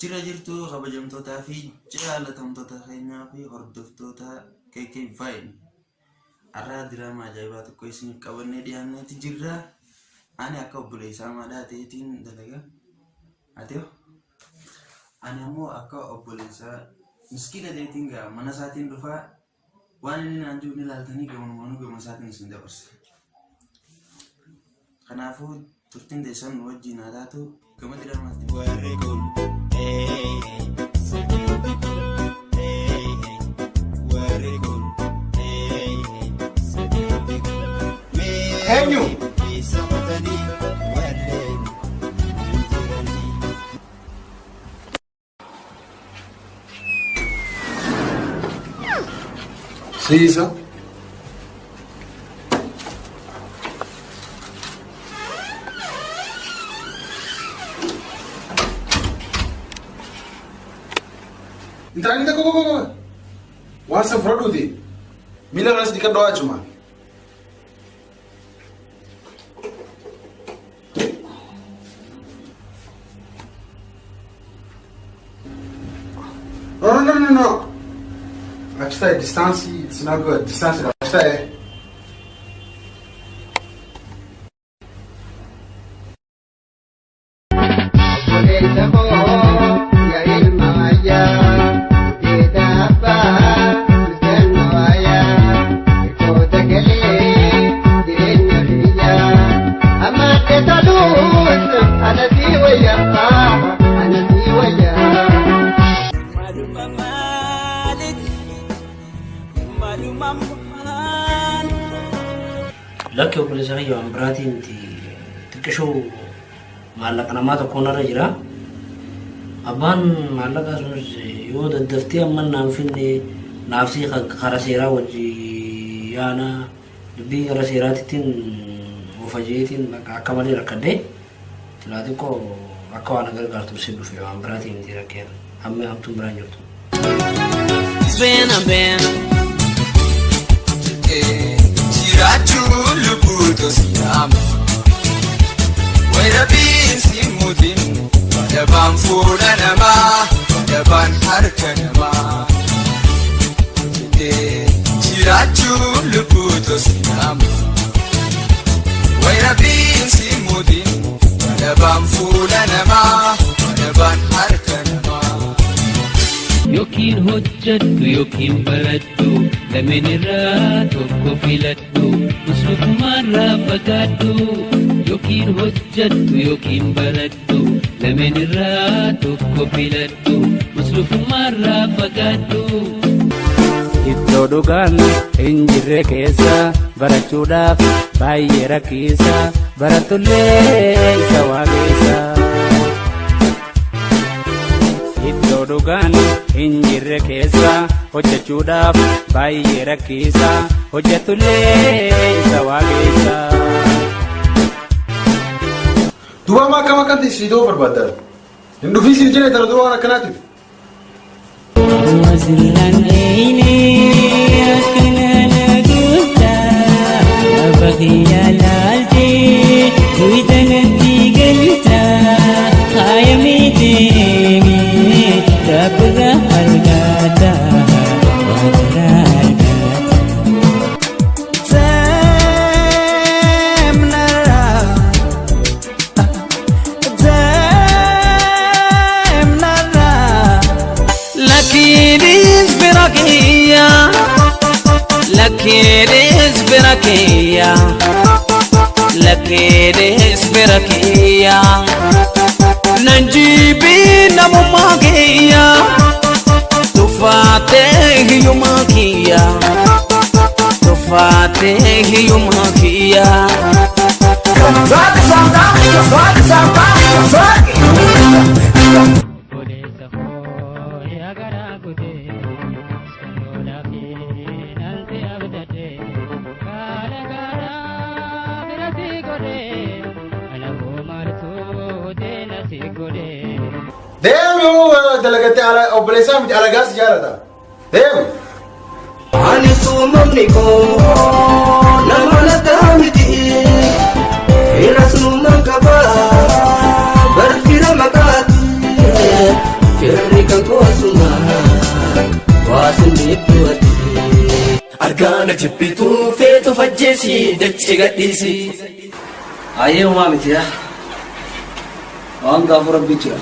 Jira jirtu kabajamtootaa fi jaalatamtoota keenyaa fi hordoftoota KK Vine. Har'aa diraamaa ajaa'ibaa tokko isiniif qabannee dhiyaanneeti jirra. Ani akka obboleessaa maadhaa ta'eetiin dalaga. Ati hoo? Ani ammoo akka obboleessaa miskiina ta'eetiin gaa mana isaatiin dhufaa waan inni naan jiru ni ilaaltanii gamumaanuu gama isaatiin isin dabarsa. Kanaafuu turtiin teessan nu wajjin haa taatu gama diraamaatti. Warri kun silkiitti kun warri kun silkiitti kun Eenyu? Keessa qotanii warreen hin jiranii. Siisa. Intala inni tokko tokko waan san fudhadhuuti. Miila irras dhiqadhu achuma. No, no, no, no, no. Achi ta'e distance it's not good. Distance achi ta'e. Obboleessa koo yaa ilma wayyaa gudeeda abbaa bulchaan wayyaa hirkoota galee jireenya biyyaa amma adda toluus ana sii wayyaa ana sii wayyaa. Maluma maalitti maluma maal. Lakki obboleessa kiyya waan biraatii miti xiqqishuu maallaqa namaa tokko narra jira. Abbaan maallaqaa sunis yoo daddaftee amma naan finne naafsii kara seeraa wajji yaana dubbii gara seeraatittiin ofa jeetiin bakka akka malee rakkadhee silaa xiqqoo akka waan gargaartuuf si dhufe waan biraatii miti rakkeen hamma hamtuun biraan jirtu. Been been. Jiraachuun lubbuutu si yaama. Wayirabiin si mutin badabaan fuula namaa badabaan harka namaa. Jettee jiraachuun lubbuutu si yaama. Wayirabiin si mutin badabaan fuula namaa badabaan harka namaa. Yookiin hojjadhu yookiin baradhu lameen irraa tokko filadhu muslukumaarraa fagaadhu. Yookiin hojjadhu yookiin baradhu lameen irraa tokko filadhu muslukumaarraa fagaadhu. Iddoo dhugaan hin jirre keessa barachuudhaaf baay'ee rakkiisa barattullee isa waaqeessa. Iddoo dhugaan hin jirre keessa hojjechuudhaaf baay'ee rakkiisa hojjettullee isa waaqeessa. Duuba amma akkam akkan ta'e sii ta'uu barbaadda? Hin dhufii siin jedhe tana dura waan akkanaatiif. Wasirraan dheeyne akkana na goota lafa kiyya laaltee tuyita natti galta haayamee deemee rabbirra argata waaqarra argata. Deemnarra deemnarra Lakkiinis bira kiyya lakkiinis bira kiyya lakkiinis bira kiyya nan jibii namummaa kiyya tufaatee hiyyummaa kiyya tufaatee hiyyummaa kiyya. Obboleessa koo yaa garaa kutee soloolaa fi nan si abdadhee gaara garaa bira si godhee ana koo maaltu deena si godhee. Deemi yoo dalagattee obboleessaa miti alagaas jaalata. Deemi. Ani uumamni koo nama lataa miti fira suuman qaba bar fira maqaati. Argaana jibbituu feetu fajjeesi dachee gadhiisi. Ayyee, homaa miti yaa. Waan gaafuu Rabbi jira.